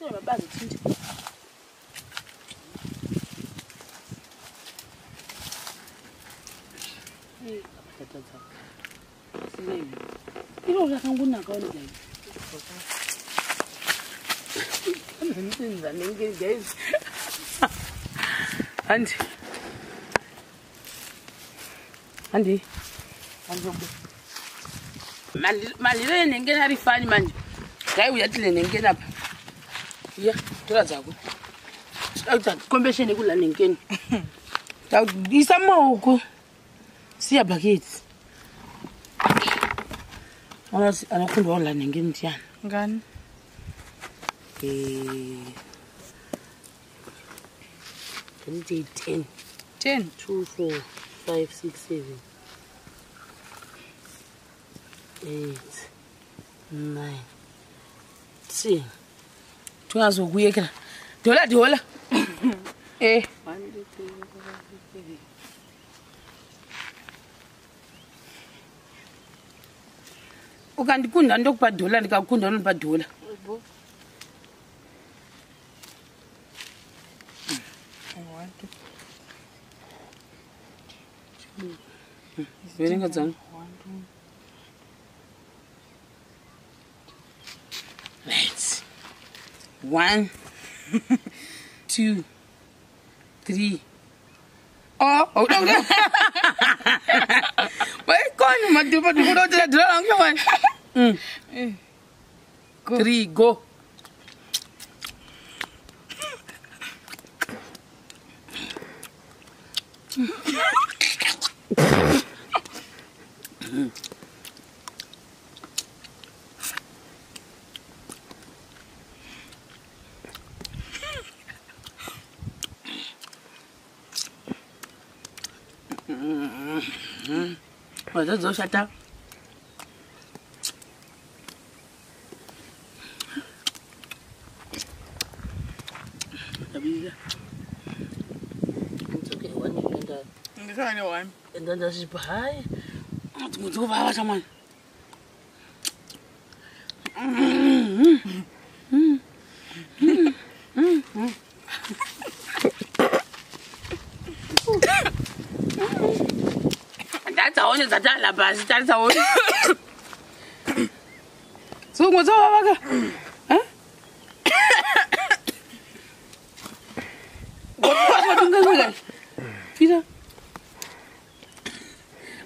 Mabazi tindi. Iro rakangonaka wani guys. Handi. Handi. Malire nengeni ari fani manje. Dai uyatile nengeni apa. Ya, tora dzako. Tauta kombesheni kula nengeni. Isa maoko. Siya bucket. Ona anokundwa kula nengeni ndiani? Ngani? Nditi 10. 10 2 4 5 6 7 8 9 10. Tungazokuyekela. Dola dola. Eh. 1 2 3 4 5 6 7. Ukandikunda ndokupa dola, ndikakunda unondipa dola. Verenga dzangu. Right. 1 2 3. Oh, oh, no. Wait, koni madupa dupa dola dola langu manje. 3 go. Wazozoshata. It's okay, one and one. And then there's hi. Someone. That's all that I love. That's all. So what's up? Huh? What? Peter.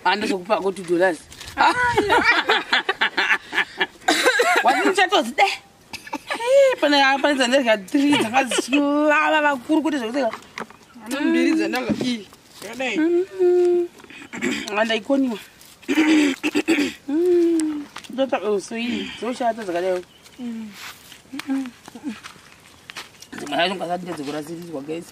Andozokupa ko $2. What chat there? Pane pane dzandadya 3 dzakazivava vakuru kuti zvekuteka. Mbiri dzandaka iyi. Yakadai. Andaikoniwa. Ndota usui dzoshata dzakadai. Dzimwe dzacho ngasati ndedzekurasirirwa guys.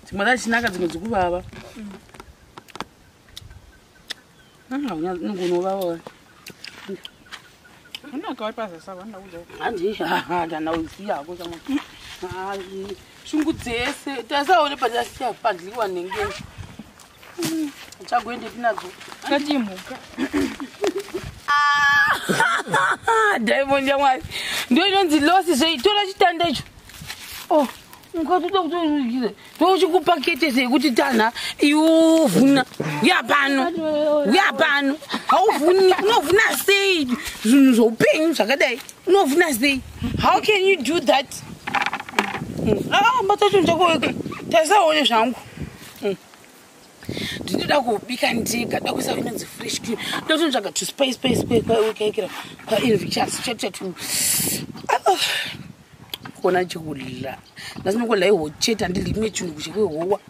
Dzimwe dzachinaka dzimwe dzikuvava. Unongovava. Unaka wapazasa vanoda kudya. Handi kana usiya hako shamwa. Shungu dzese tasaone patasiya padliwa nengeni. Chagoendepi nadzo? Kati mhuka. Diamond yamwari. Ndo inonzi losi zvei tora chitanda icho. Oh. Ukatoda kutoikira ndochikupa kete sekuti tanha iwe uya pano uya pano hauvhuni unovhuna sei zvinhu zvoupenyu zvakadai unovhuna sei? How can you do that? Bata chinhu chako wega tasaone zvangu. Ndinoda kubika ndega da kuisa inonzi fresh cream ndototsvaga to spice spice kwaikira kwainvictures chatu kona chikudla ndasinokodla ihochete handidyi chinhu chekuhowa.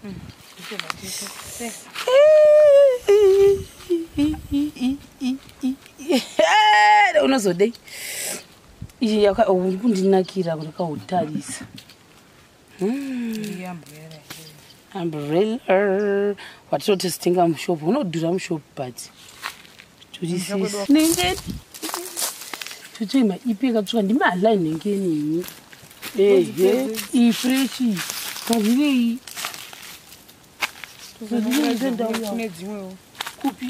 Unozodei iyi kundinakira kuti kautarisa. Umbrella watotositenga mushopu unodhura mushopu but nengeni totoima ipi yakatsvuka ndimahla nengeni ini. Ehe ifreshi kazvirei Kune dzimwewo kupi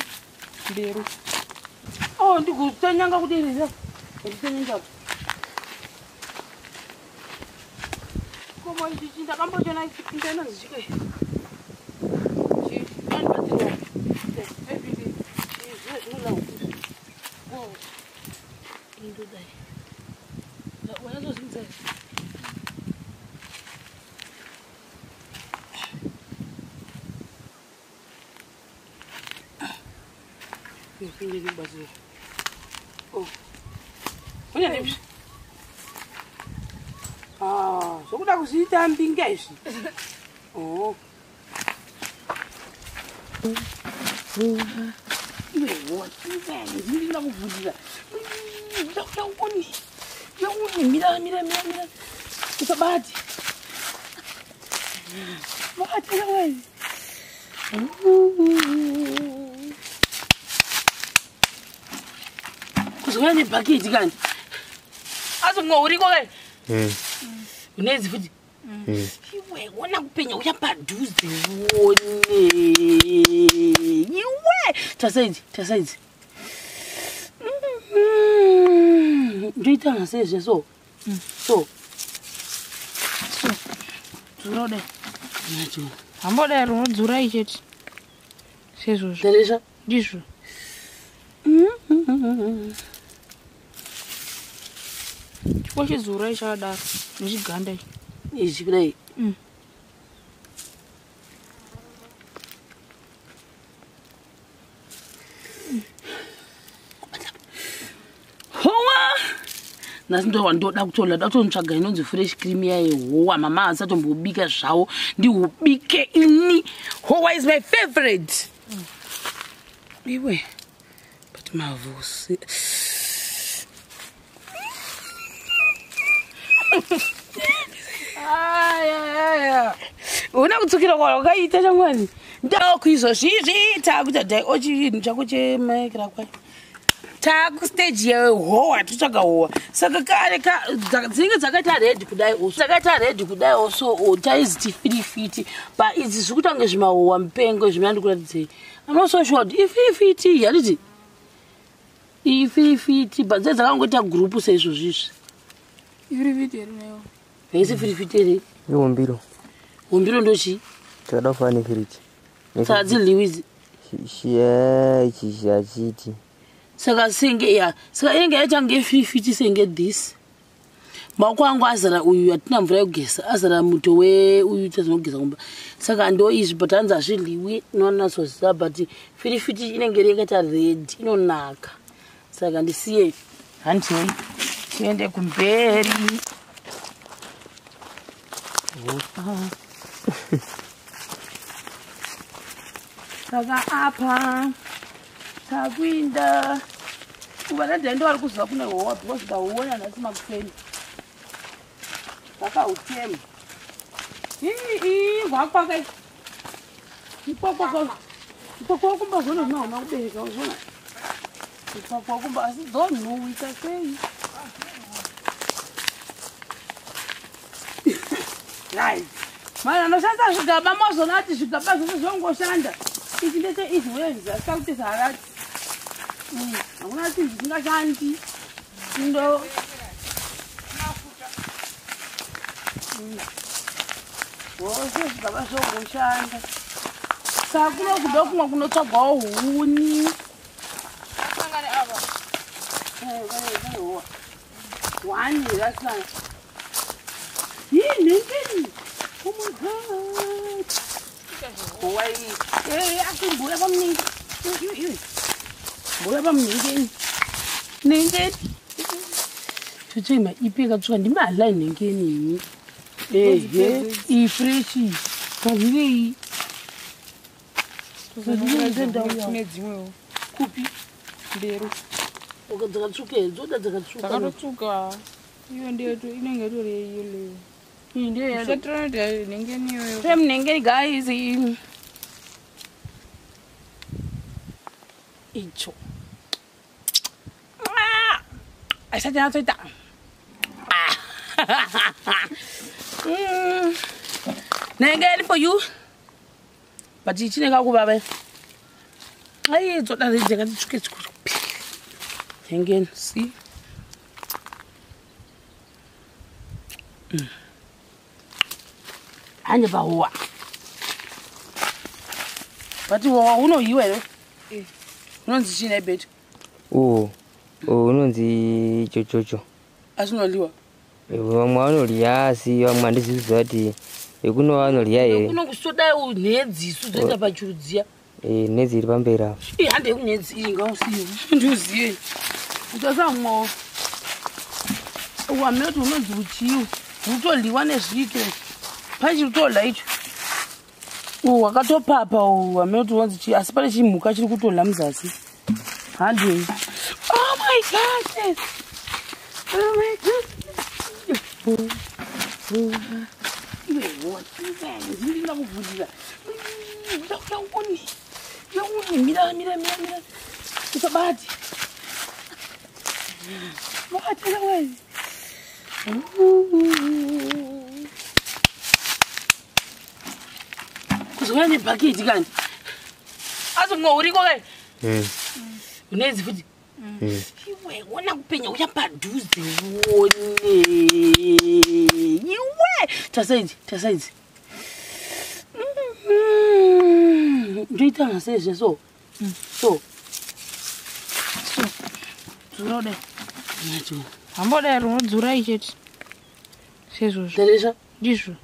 mberi. Oh, ndikutanyanga kuderera. Nditanyanga. Komo ichi ndakambochona chipinda inonzi chike. Chi, andibatsirawo. Zviye zvinoda kuti. Oh. Indodai. Wanyatsosimudza. Ndipinde ndikubatsire. Oh. Unya ndipsi. Ah, zvokuda kuzviita mbinga izvi. Oh. Iwe iwe ndinoda kuvhundira. Yauni. Yauni mira mira mira mira. Usabati. Bati yawe. Kuzouya nebhaketi kani. Asi mumwe uriko kai? Unedzi futi. Iwe wona kupenya uya padhuze uone. Iwe tasaidzi tasaidzi. Ndoita sei so? So. So. Dzura kudai. Nacho. Hambodai rinodzura chete. Sezvozvo. Taresha. Ndizvo. Chikwa chidzurai chakadaro nechiganda ichi. Ichi kudai. Howa! Nhasi ndo wandoda kutola da kutonotsvaga inonzi fresh cream yaye howa. Mama asatombobika zvavo, ndihubike ini. Howa is my favorite. Iwe, but mavhusi. Aya, una kutsukira kwawakaita shamwari. Ndakuizvozvizvi takuita dai ochinhu chako chemaikira kwayo. Takustage yehowa, totsvaga howa. Saka kare dzinenge dzakaita red kudai, dzakaita red kudai, so taiziti firifiti. Pa idzi zviri kuita kunge zvimahowa mupengo zvimene ndikuratidzei. I'm not so sure ifirifiti, handiti ifirifiti, but dze dzakangoita gurupu seizvozvizvi. Ifirifiti here nayo? Haisi firifiti here? Ihombiro. Hombiro ndochii? Chakada kufanana nefiriji. Saka dziliwi idzi? Ichi hachiti. Saka senge ya, saka inenge yaita kunge firifiti, senge this. Maoko angu azara uyu, hatina mvura yekugeza, azara muto weuyu tazinogeza kumba. Saka ndo izvi, but hanzi hazvidliwi, inonatsoziva, but firifiti inenge iri yakaita red, inonaka. Saka ndisiye, handei tiende kumberi. Ah. Saka apa takuinda kuvanadhai, ndo vari kuziva kune howa, because ndahuona nhasi makuseni vakautema. Ii hwakwaka ikwakwaka ikwakwa kumba zvona zvinohona kubereka zvona ikwakwa kumba, asi dzonhuwika sei? Right, vanhu vanoshandisa zvigaba mozona kuti zvigaba zvose zvongoshanda. Ichi ndeche easy waves, asika kuti zarati hakuna chinhu chisingashandi ndo zvose zvigaba zvongoshanda. Saka kuno kuda kumwe kunotsvagwawo huni. Asangane apa. One rasana yii nhenkeni. Oh my God, wai, asi mbuya pamunenge, iwe mbuya pamunhengeni, nhenkeni totsvema ipi yakatsvuka ndimahla nhenkeni ini. Ehe, iyi fresh kazivei. Kune dzimwewo. Kupi? Mberi. Dzakatsvuka here? Dzoda dzakatsvuka. Dzakatotsvuka. Iyo ndiyo inenge itori yeyellow. Iyi ndiyo yellow. Usatironoti nhengeni iyoyo. Pemunhengeni guys, icho Ah! Aisati nyatsoita. Nhengeni for you, but ichine kakuvava. Ai, dzoda dzakati tsvuke tsvuke. Hang in, see? Hanje pahowa. But howa unoyiwa here? Unonzi chii nhai Beto? Uwo unonzi chochocho. Asi unoliwa? Vamwe vanorya asi vamwe handizivi kuziva kuti vekuno vanorya here. Kuno kusodai nhedzi isu dzoita pachuru dziya. Nhedzi iri pamberi apo. Hande kunhedzi iyi ngausiye. Ndiuziye. Utasamwa. Wameti unonzi uchiwo. Utoliwa nezviito. Pachi utola icho. Wakatopapa wameti unonzi chi asi pane chimhuka chiri kutola muzasi. Hande. Oh my goodness. Oh my goodness. Iwe what? Ndinoda kuvhurira. Ndakuona. Mira mira mira mira. Usabati. Bati wewe. Kuzouya nebhaketi kani. Asi mumwe uriko kai? Unedzi futi. Iwe wona kupenya uya padhuze uone. Iwe tasaidzi tasaidzi. Ndoita sei so? So. So. Dzura kudai. Hambodai rinodzura ichete. Sezvozvo. Taresha? Ndizvo.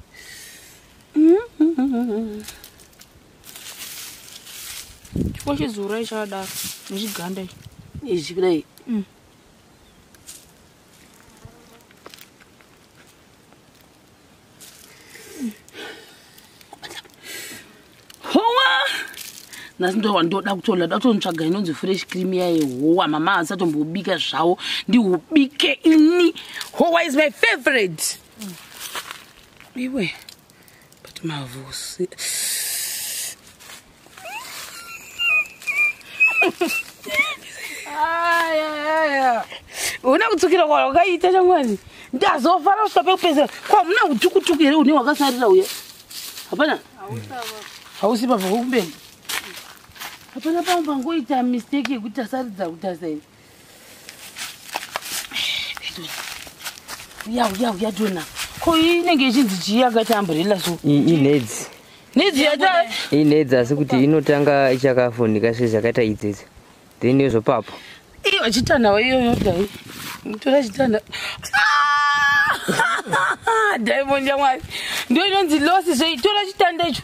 Chifo chidzura chakadaro nechiganda ichi. Ichi kudai. Howa! Nhasi ndoda kutola da kutonotsvaga inonzi fresh cream yaye howa. Mama asatombobika zvavo ndihubike ini. Howa is my favorite. Iwe but mavhusi. Aya. Una kutsukira kwa wakaita shamwari. Ndazofara kusvika pekupedzisira. Kwa muna utukutuku here une wakasarira uya? Hapana? Hausi pabva kumberi. Hapana pamwe pangoita mistake yekuti tasaridza kuti tasai. Uya uya uya tona. Ko inenge ichinzi chii yakaita umbrella so? Inhedzi. Nhedzi yata Inhedzi asi kuti inotanga ichakafunika sezvakaita idzidzi. Then yozopapa. Iyo chitanawo iyoyo dai. Tora chitana. Diamond yamwari. Ndiyo inonzi loss zvei tora chitanda icho.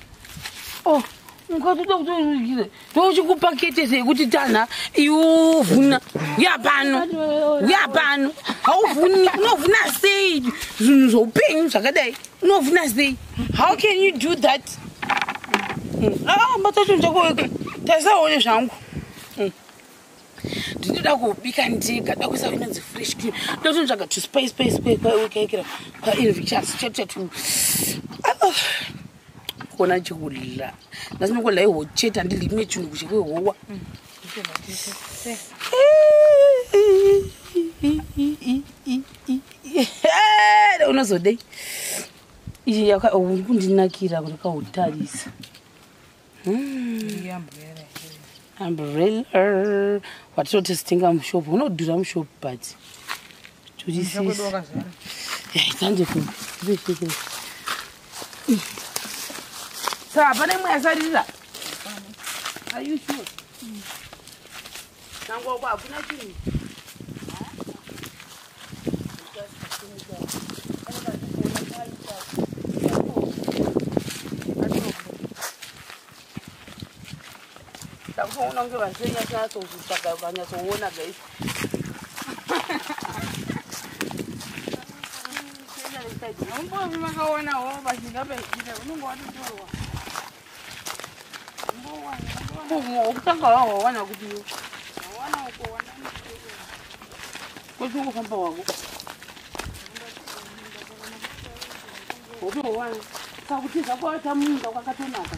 Oh, ungatoda kutoikira. Ndochikupakete sekuti tanha iwe uvhuna. Uya pano. Uya pano. Hauvhuni, unovhuna sei zvinhu zvoupenyu zvakadai? Unovhuna sei? How can you do that? Ah, bata chinhu chako wega. Tarisaone zvangu. Ndinoda kubika ndega, da kuisa inonzi fresh cream. Ndoda kutotsvaga tu spice spice kwaikira kwa Invictus chatu. Kona chikudla. Nhasi ndingodla iho chete handidyi chimwe chinhu kunze kwehowa. Unozodei? Iyi kundinakira ndakautarisa. Umbrella. Watinotenga mushop unodhura mushop but torisisa. Tande kumbe. Saka hapana imwe yasarira? Are you sure? Nangwa hakuna chinhu. Takutoona kunge vanhu venyatsotsvaga ukanyatsoona guys. Haumbofi makaonawo pachingapaitira unonge watotorwa. Wokutanga wawana kuti Wawana uko wana kwese ungofamba wako. Wotowana. Saka kutiza kwaita munda kwakatonaka.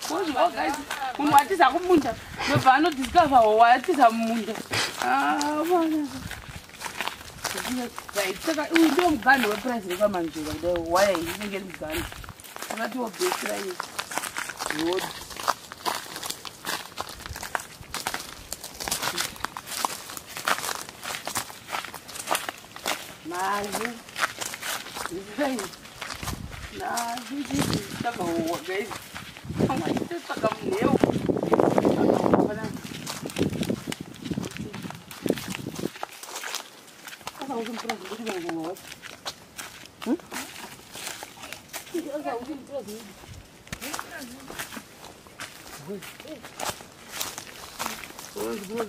Kozviwa guys, munhu watiza kumunda ndobva anodiscover howa atiza mumunda. Ah, mwana. Right, saka uyu ndiwo muganho wepurazi rekwaManzvura kudai waya iyi inenge iri muganho. Akatiwo bhesira iyi. Road. Mavhu. Ndakaowa guys. Amachitsvaka munheu.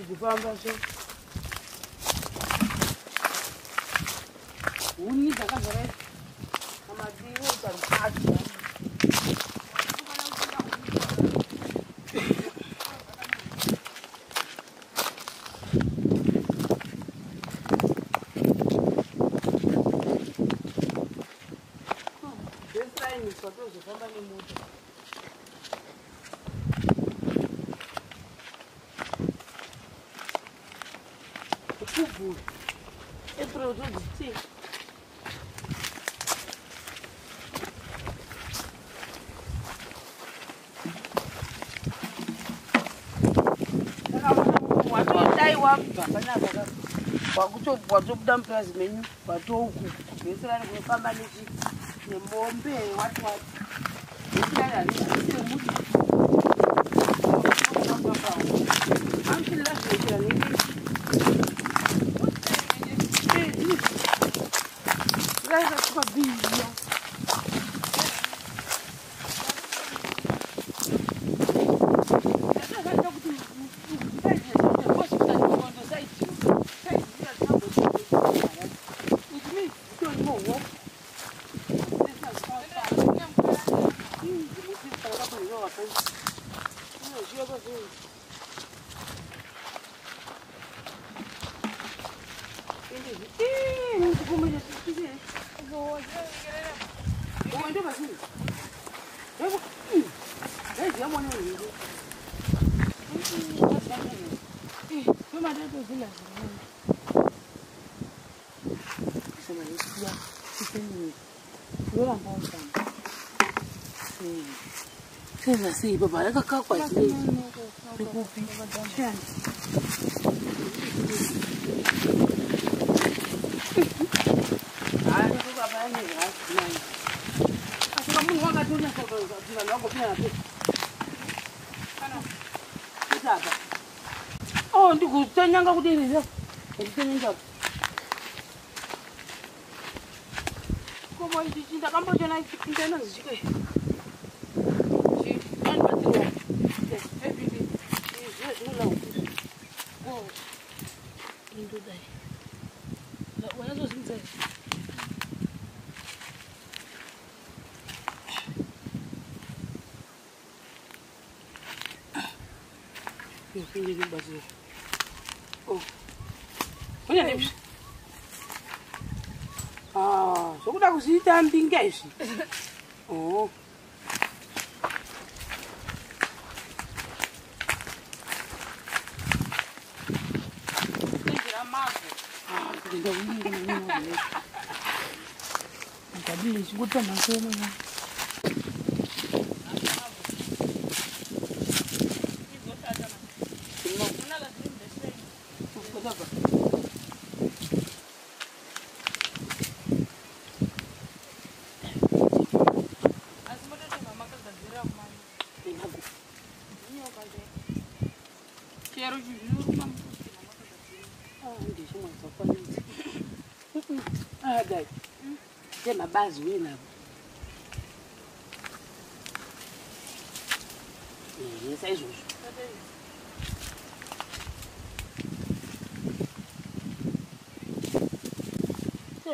Kufamba so. Huni dzakazara amadiro tarukati. Baseline twatozofamba nemota. Kuvhura. April todziti. Watodai wabva panapa watobuda mupurazi menyu watokubheserani kunofamba nemombe wati wati. Bheserani handisi remuti. Sei baba yakakakwa sei rikupi oh ndikutanyanga kuderera ndikutanyanga komo ichi ndakambochona chipinda inonzi chike Zvokuda kuzviita mbinga izvi. Oh. Mabazi wena. Saizvozvo.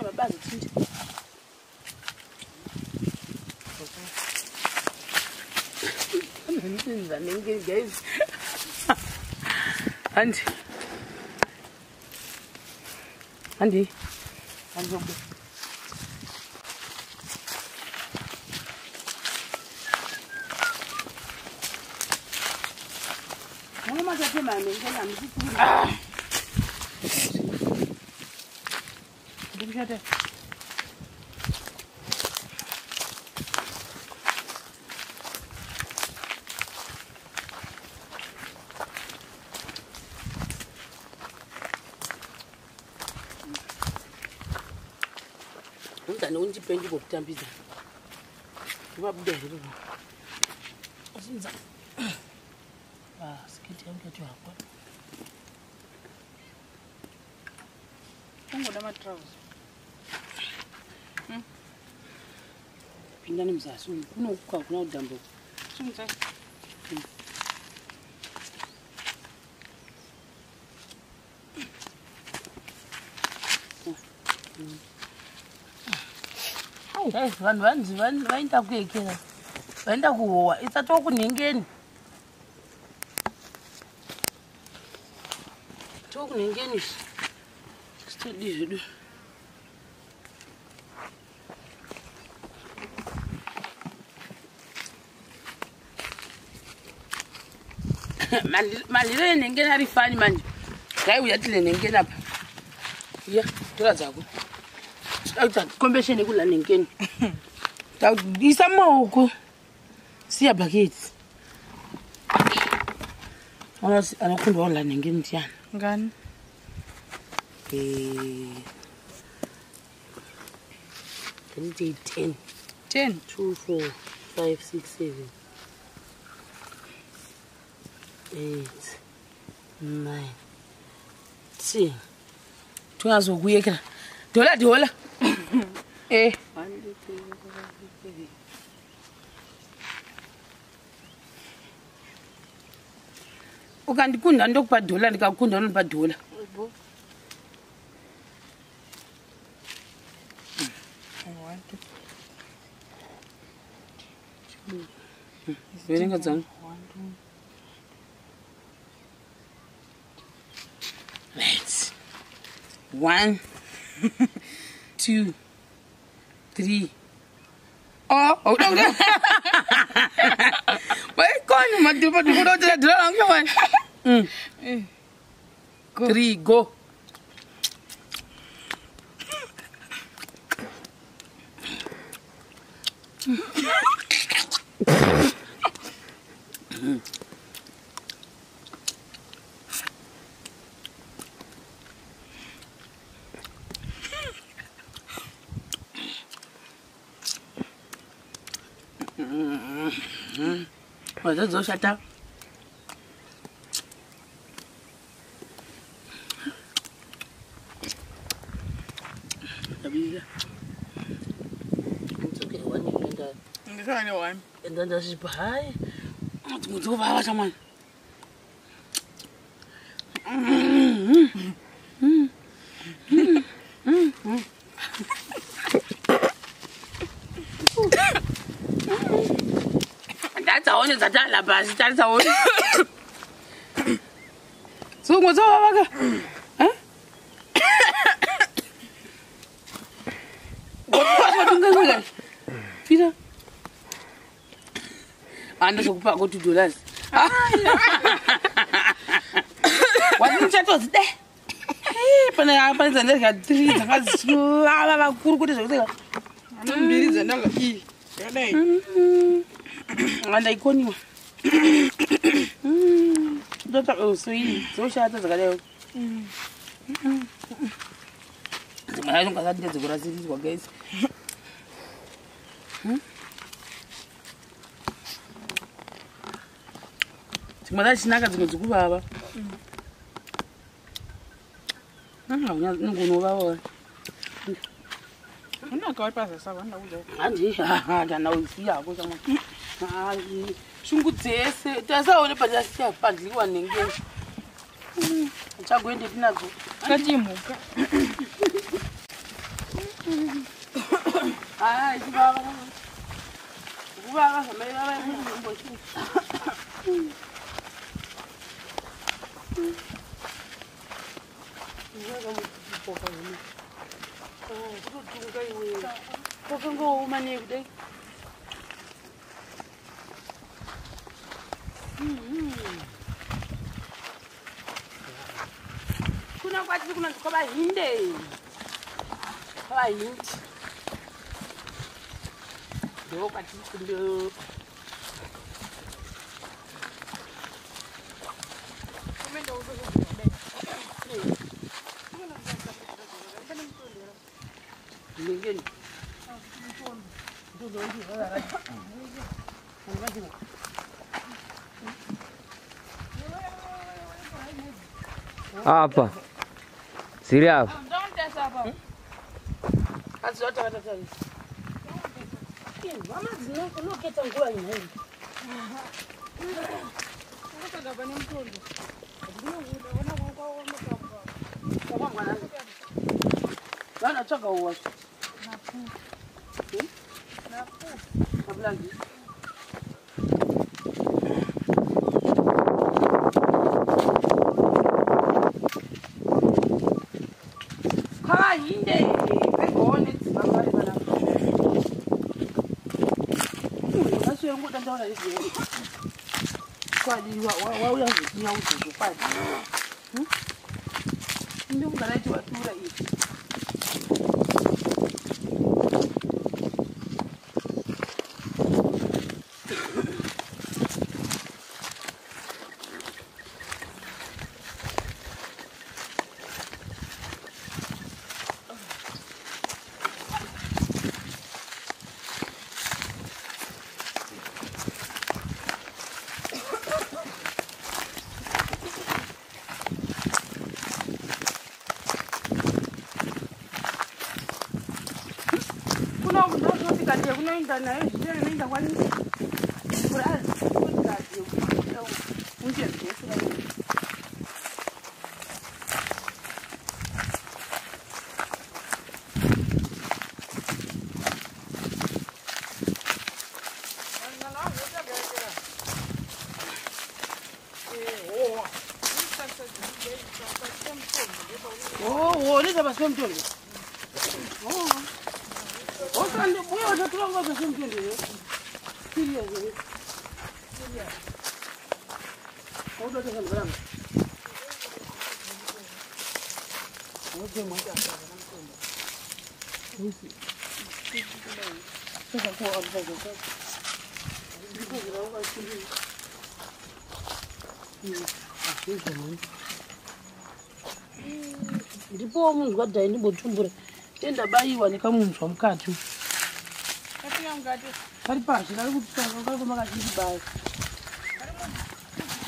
Mabazi tindi. Guys. Andi. Andi. Andi. Utambidzane undipe ndigokutambidza. Ndimabuda here baba? Usinza. Ah, siketi yangu yatohakwa. Ungoda matrauza. Pinda nemuzasi umu. Kunokuka hakuna kudambuka. Simudza. Hey, vanhu vanzi vaenda kuekera. Vaenda kuhowa. Isati kunhengeni. Tokunhengeni. Sitodi zvedu. Maliro enhengeni ari fani manje. Ngaiuya tile nhengeni apa. Iya, tora dzako. Tinoda kuita kombesheni yekudla nhengeni. Isa maoko. Siya bhaketi. Anokundwa kudla nhengeni ndiani? Ngani? Nditi 10. 10. 2, 4, 5, 6, 7, 8, 9, 10. Tingazokuyekera. Dola dola. Eh. 1, 2, 3, 4, 5, 6, 7, Ukandikunda ndokupa dola, ndikakunda unondipa dola. 1, 2. Verenga dzangu. 1, 2. Right. 1, 2, 3. Oh, oh, no. Wait, go on, go. 3, go. Wazozoshata. It's okay, one Ndisane one. and then there's hi. Dzimwe chamwana. Tadzaone dzatala pasi, tadzaone. Dzimwe dzovava ka. Eh? Peter. Andazokupa ko $2. Wati pane pane dzandarya 3 dzakazivava vakuru kuti zvekuseka. Ana mbiri dzandaka iyi. Yakadai. Andaikoniwa. Ndotsvaka usui dzoshata dzakadai. Dzimwe dzacho ngasati ndedzekurasirirwa guys. Dzimwe dzachinaka dzimwe dzikuvava. Unongovava. Unaka uri pazasi apa ndakudya. Handi kana usiya hako chamwa. Shungu dzese tasaone patasiya padliwa nengeni. Chagoende tinadzo. Kati imhuka. Ah, ichivava. Kuvava zvamai vava kumbochi. Kutotunga iwe. Kwakangooma nei kudai. Kuna kwatiri kunanzi kwavahinde. Kwavahindi. Ndo kwatiri kundo. Nengeni. Apa. Dziri apa. Ndipo munzwa dhai ndimbotumbura tendabayiwa nekamunzwa mukati kari pashi kari kumakachindibaya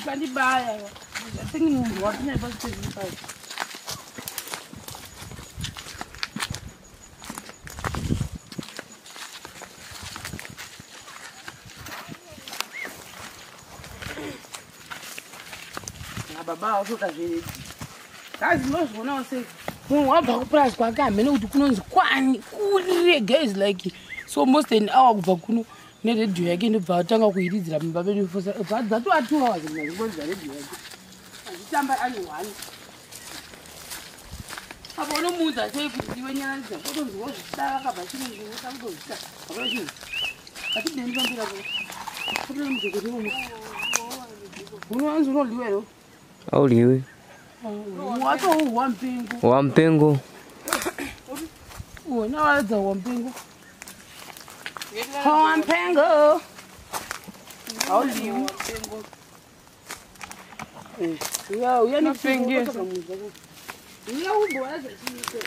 kandibaya I think munhu wapinda pasi baba vakutoda zveredhi kazi ndinozvionawo sei munhu wabva kupurazi kwake hamene kuti kunonzi kwani kurire guys like so most an hour kubva kuno neredhiyo yake ndobva atanga kuiridzira mumba medu dzatova 2 hours munhu redhiyo yake achitamba ani one apa unomuudza sei kuti iwe nyaradza otonzwa zvichida akabva chinozviusa kutozvita hakuna chinhu atideni pambira po otoe mujeketi imomo unoanzi unodliwa here Auliwi. Wacho wampingo. Wampingo. Wona waradza wampingo. Wampingo. Auliwi. Uya uya nipengesa. Uya umbowaza chiite.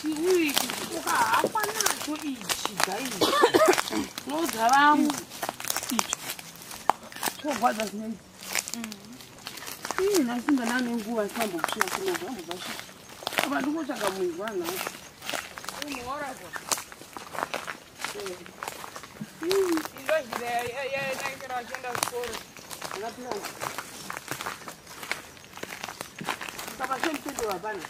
Chiuyi ukahafa nacho ichi guys. Unoudza vamwe. Icho. Chogwadza zvinenge. Ii nhasi ndanane nguva ndisambosvika kuno zvambobva apa ndingotsvaga munhu wanhasi. Saka semutende hapana.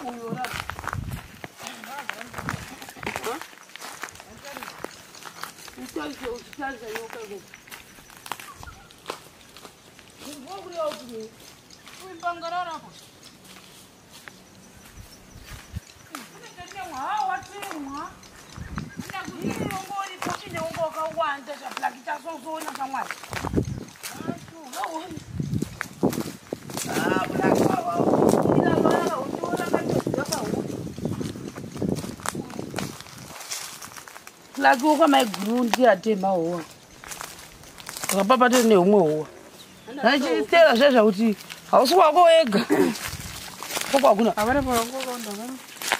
Uyo ra. Uchaze uchaze nyoka ikoko. Laki kwamaiguru ndiyatema howa akapapatira nehumwe howa nachitera zvezva kuti hausi wako wega koko hakuna.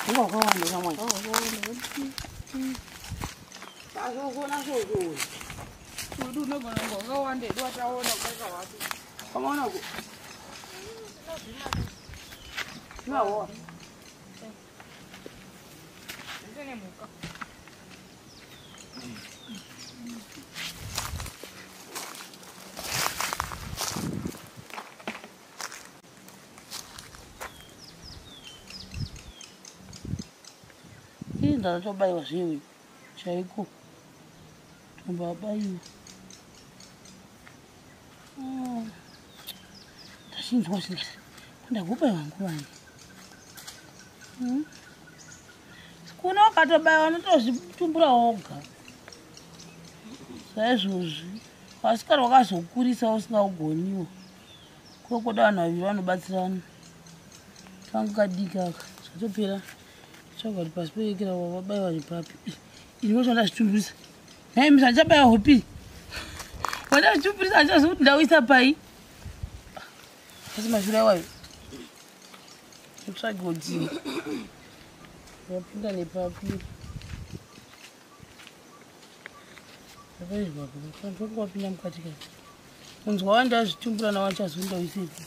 Unga wakawanda shamwari. Azozona. Kuti unogona kunge wakawanda edu wataona kudarika wako. Kamaona ko. Iwawo. Zvese nemhuka. Ii ndatobayiwa zviwi chaiko. Tombabayiwa. Ndachinzwa chingati ndakubayiwa nguvani. Kuna ukatobayiwa unotozvitumbura woga. Saizvozvi. Asi kana wakazokurisa usingagoniwo. Kokoda vanhu vaviri vanobatsirana. Kanga kadiki aka zvatopera. Tsvaga kuti pasi peekera wabayiwa nepapi. Ini ndazvitumburisa. Nhai misa ndichabayiwa hopi. Wandazvitumburisa handichazivi kuti ndauisa pai. Asi mashure awayo. Utsvage kuti yapinda nepapi. Zvakaizwa apa. Wapinda mukati kai. Munzwa wandazvitumbura nawo handichazivi kuti ndauisepi.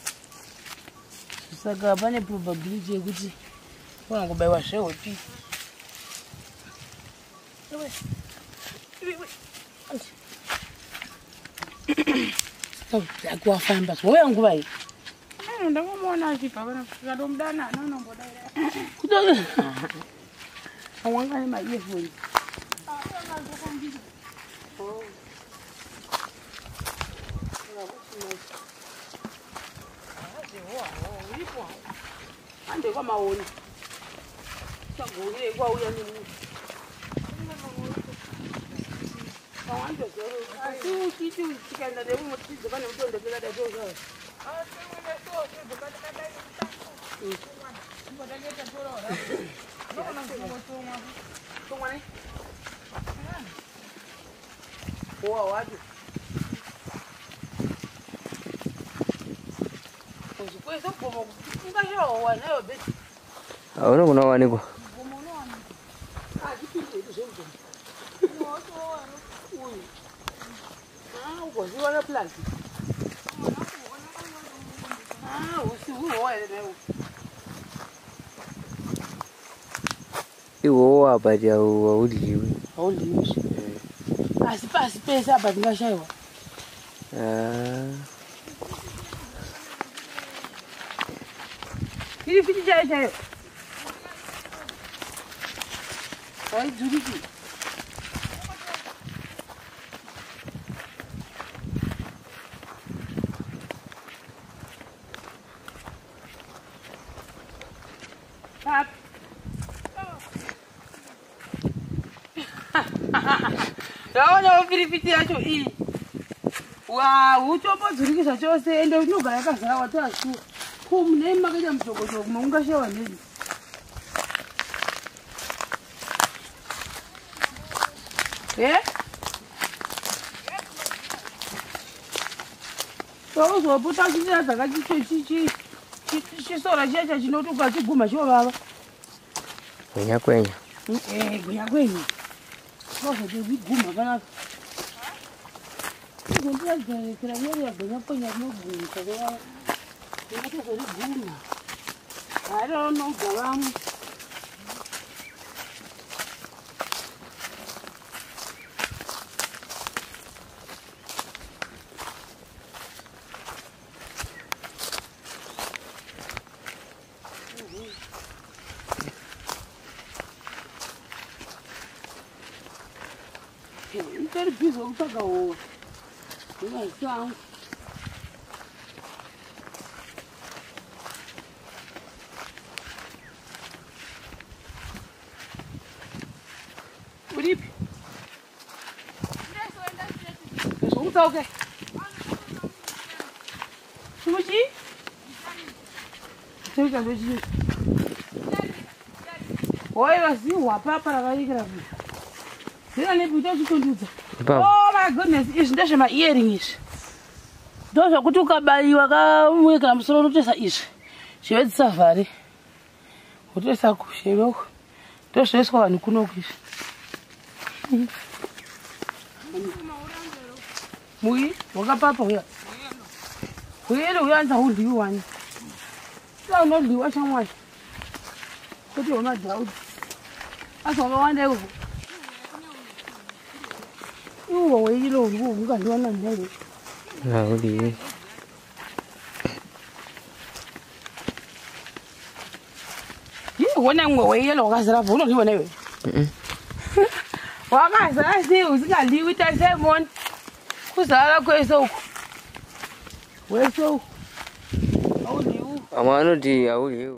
Saka pane probability yekuti kona kubayiwa zvehopi. Wafamba wauya nguva iyi. Ano ndangomuona achibva pana tikandomudana anonombodaira. Wanga nema-earphones. Ande kwamaoni. Sagore kwauya nemunhu. Asi uchiti tikaenda nemumwe tichidzoka nemutondo tikadai touzvava. Tomwa ne? Boa wacho. Uzikwese kugoma ungashawa nayo beti. Unogona kuwanikwa. Hazvipindi hedu zvemugoma. Uyu. Ah, ugoziwana plasi. Ah, usi huhowa here nayo. Iwowa but haudyiwi. Haudyiwi. Asi pasi pese apa tingashayiwa. Ah. Iri fiti chaiyo chaiyo. Haidzuriki. Papi. Ndaonawo piripiti yacho iyi. Wa, utombodzuriki zvachose ende unogara yakazara watoasuwa. Ko munei makaita mujokochoko maungashayiwa neni. Eh? Tauzopota uchitiradza chisora chiya chachinoti ukachiguma chinovava. Gwenya kwenya. Gwenya kwenya. Wazoti wiguma panapa. Izondiradzira riya gwenya kwenya rinogumisa kuvava. Ndingatozoriguma. Harinobva vamwe. Nditori bhizi wekutsvaga hova. Ndingaziva hangu. Uripi? Zvokutsauke. Chimuchi? Chinoita ndochii? Waiva zihwa papa rakaikira kuya. Zina nepi uchitondudza. Ipapo. Oh my goodness, izvi ndezvema-earring izvi. Ndozvekuti ukabayiwa kamwe kana musoro unotoisa izvi. Zvive dzisavhare. Wotoisa kushere uko. Ndozvinoiswa vanhu kunoku izvi. Mui wakapapa uya. Huyelo uyanza hudliwi wani. Sa unodliwa shamwari. Kuti wemadhauti. Asi wakawanda ikoko. Iwo weilo ungadliwa nani. Haudyiwi. Wona mumwe weyelo wakazara bvo unodliwa naiwe. Wakazara sei usingadliwi tarisai muone. Kuzara kwese uku. Wese uku. Haudliwi. Vamwe vanoti haudyiwi.